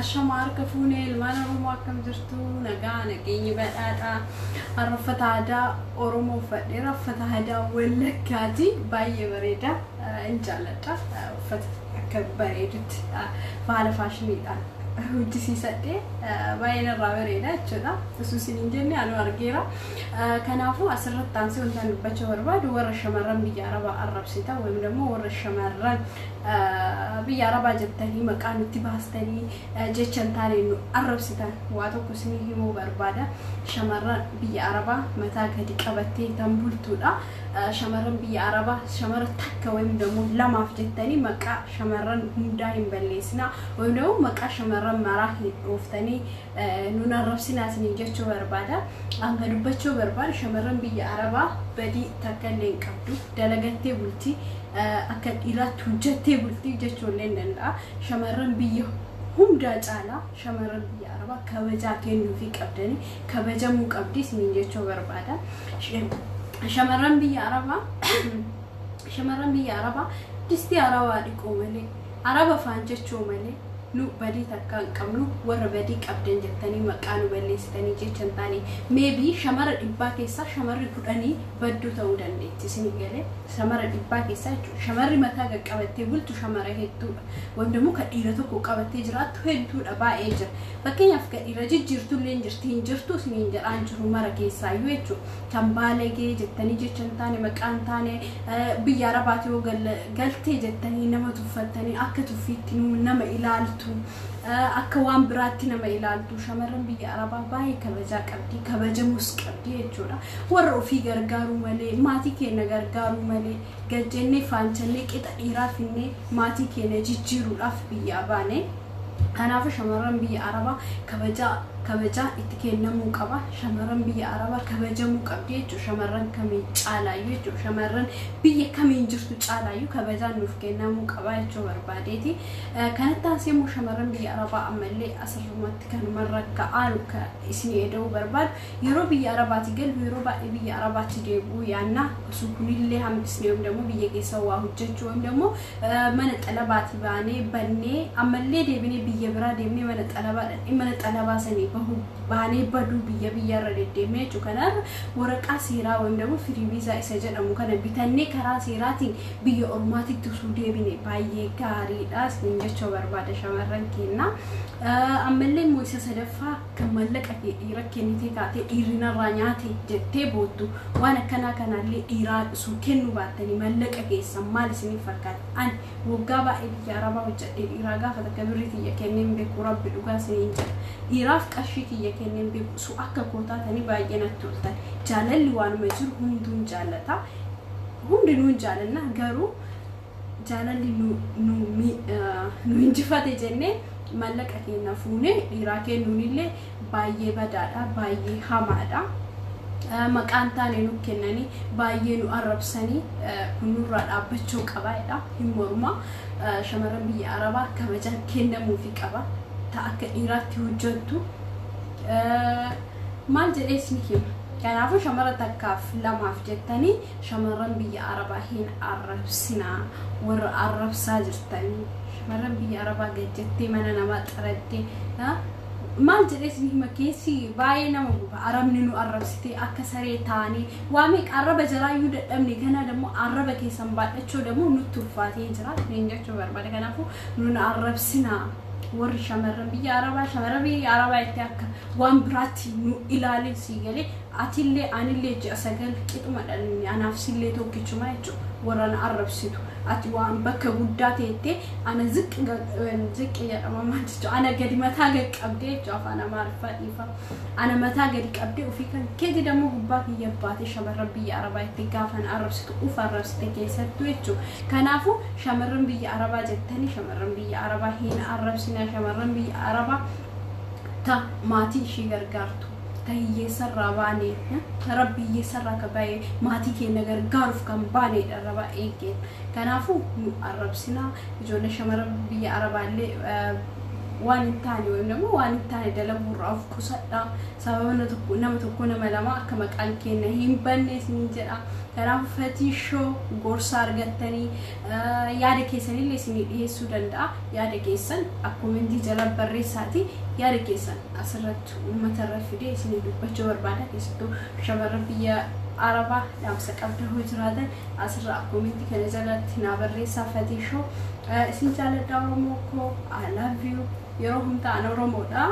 Ashama harka fuunee ilmaan Oromoo, akkam jirtu? Nagaa, nageenyi badhaadhaa. Har'a uffata aadaa Oromoo uffadheera. Uffata aadaa Wallaggaati. Baay'ee bareeda. Hin jaalladha. Uffata akka bareedutti haala faashiniidhaan hojjisiisadhee baay'ee narraa bareeda jechuudha. Osoo isin hin jenne anuu argeera. Kanaafuu asirratti aansee wanta dubbachuu barbaadu, warra shamarran biyya Arabaa arrabsitan yookiin immoo warra shamarran biyya Arabaa jettanii maqaa nutti baastanii jecha hin taane nu arrabsitan, waa tokko isinii himuu barbaada. Shamarran biyya Arabaa mataa gadi qabattee kan bultuudha. Shamarran biyya Arabaa shamara takka yookiin immoo lamaaf jettanii maqaa shamarran hundaa hin balleessinaa yookiin immoo maqaa shamarran maraa hin dhooftanii nun arrabsinaa isiniin jechuu barbaada. Hanga dubbachuu barbaadu, shamarran biyya Arabaa badii takka illee hin qabdu. Dalagattee bulti, akka dhiiraatti hojjettee bulti jechuu illee hin danda'a. Shamarran biyya hundaa caalaa shamarran biyya Arabaa kabajaa kennuufii qabdanii, kabajamuu qabdi isiniin jechuu barbaada. Shamarran biyya Arabaa distii Arabaa dhiquu malee, Araba faan jechuu malee nu badii takka hin qabnu. Warra badii qabdan jettanii maqaa nu balleessitanii jecha hin taane, maybe shamara 100 keessaa shamarri 10 badduu ta'uu dandeetti, isin galee? Shamara 100 keessaa jechuudha. Shamarri mataa qaqqabattee bultu shamara hedduudha. Wanti immoo kan dhiira tokko qabattee jiraattu hedduudha, baay'ee jira. Fakkeenyaaf, kan dhiira jijjiirtu illee jirti, hin jirtu isiniin jedhaan jiru mara keessaayyuu jechuudha. Kan baalagee jettanii jecha hin taane, maqaa hin taane, biyya Arabaati yoo galtee jettanii nama tuffattanii, akka tuffiitti nama ilaaltu, akka waan biraatti nama ilaaltu. Shamarran biyya Arabaa baay'ee kabajaa qabdi, kabajamus qabdi jechuudha. Warra ofii gargaaruu malee, maatii keenya gargaaruu malee, gajjennee faanchannee qixa dhiiraa finnee maatii keenya jijjiiruudhaaf biyyaa baane. Kanaafuu shamarran biyya Arabaa kabajaa itti kennamuu qaba. Shamarran biyya Arabaa kabajamuu qabdi jechuudha. Shamarran kamiin caalaayyuu jechuudha. Shamarran biyya kamiin jirtu caalaayyuu kabajaan nuuf kennamuu qaba jechuu barbaadeeti. Kanatti aansee immoo shamarran biyya Arabaa ammallee asirrumatti kanumarra ka'aan isin eda'uu barbaadu. Yeroo biyya Arabaati galu, yeroo baay'ee biyya Arabaatti deebi'uu yaanna. Osoo kunillee hambisnee yookiin biyya keessa waa hojjechuu yookiin immoo mana xalabaati baanee bannee, ammallee deebinee biyya biraa deemnee mana xalabaa dhaqnee mana xalabaa sanii bahu baanee baduu, biyya biyyarra deddeemnee jechuudha. Kanaaf waraqaa seeraa yookiin immoo free visa isa jedhamu kana bitannee karaa seeraatiin biyya ormaatitti osoo deebine baay'ee gaariidha isin jechuu barbaada, shamarran keenya. Ammallee immoo isa sadaffaa, kan maallaqa kee dhiira kennitee kaatee dhiirri narraa nyaate jettee boottu, waan akkanaa kanallee dhiiraa osoo kennuu baattanii maallaqa keessan maal isiniif fakkaata? Ani waggaa baay'ee biyya Arabaa hojjedhee dhiiraa gaafa takka birrii tiyya kenneen beeku, Rabbi dhugaa isiniin jedha. Dhiiraaf qarshii kiyya kenneen beeku. Su akka kootaatanii baay'ee natti toltan. Jaalalli waanuma jiru, hunduun jaallata. Hundinuu hin jaalanna, garuu jaalalli nu injifate jennee maallaqa keenya fuunee dhiiraa kennuunillee baay'ee badaadha, baay'ee hamaadha. Maqaan taane nu kennanii baay'ee nu arrabsanii, kun nurraa dhaabbachuu qabaadha. Hin morma. Shamarran biyya Arabaa kabajaan kennamuufii qaba. Ta akka dhiiraatti hojjettu. Maal jedhees ni hima. Kanaafuu shamara takkaaf lamaaf jettanii shamarran biyya Arabaa hin arrabsinaa. Warra arrabsaa jirtanii. Shamarran biyya Arabaa gad jettee mana namaa xaraddee, maal jedhees ni hima, keessi baay'ee nama guba. Arabni nu arrabsitee akka saree taanee waa meeqa arraba jalaayyuu dadhabne, kana dammoo arraba keessan baadhachuu dammoo nutti ulfaatee jira niin jechuu barbaada. Kanaafuu nun arrabsinaa. Warri shamarran biyya Arabaa, shamarran biyya Arabaa itti akka waan biraatti nu ilaalin sii galee? Atillee anillee ji'a 9 qixuma dhalinne, anaaf sillee tokkichuma jechuudha. Warra na arrabsitu, ati waan bakka guddaa teettee ana ziqqi ziqqi jedhama maal jechuudha, ana gadi mataa gad qabdee jechuudha, afaan Amaariffaa dhiifa, ana mataa gadi qabdee ofii kan keeti dammoo gubbaa kiyya baatee shamarran biyya Arabaa itti gaafa na arrabsitu uf arrabsite keessattuu jechuudha. Kanaafuu shamarran biyya Arabaa jettanii shamarran biyya Arabaa hin arrabsina. Shamarran biyya Arabaa ta maatii ishii gargaartu, ta hiyyeessarraa baane, Rabbi hiyyeessarraa ka bahe, maatii keenya gargaaruuf kan baanedha irra baay'een keenya. Kanaafuu nu arrabsinaa. Ijoollee shamarran biyya Arabaallee Waan hin taane yookiin immoo waan hin taane dalaguurraa of qusadha. Sababa nama tokko, nama lama akka maqaan keenya hin banne isin jedha. Kanaaf Fatishoo gorsa argattanii yaada keessanillee isinii dhiyeessuu danda'a. Yaada keessan comment jala barreessaati. Yaada keessan asirratti uummata irra fidee isinii dubbachuu barbaada. Keessattuu shamarran biyya Arabaa dhaamsa qabda hoo jiraatan asirra comment kana jalatti naa barreessaa. Fatishoo, isin jaaladha. Oromoo koo, I love you. Yeroo hundaa an Oromoodha.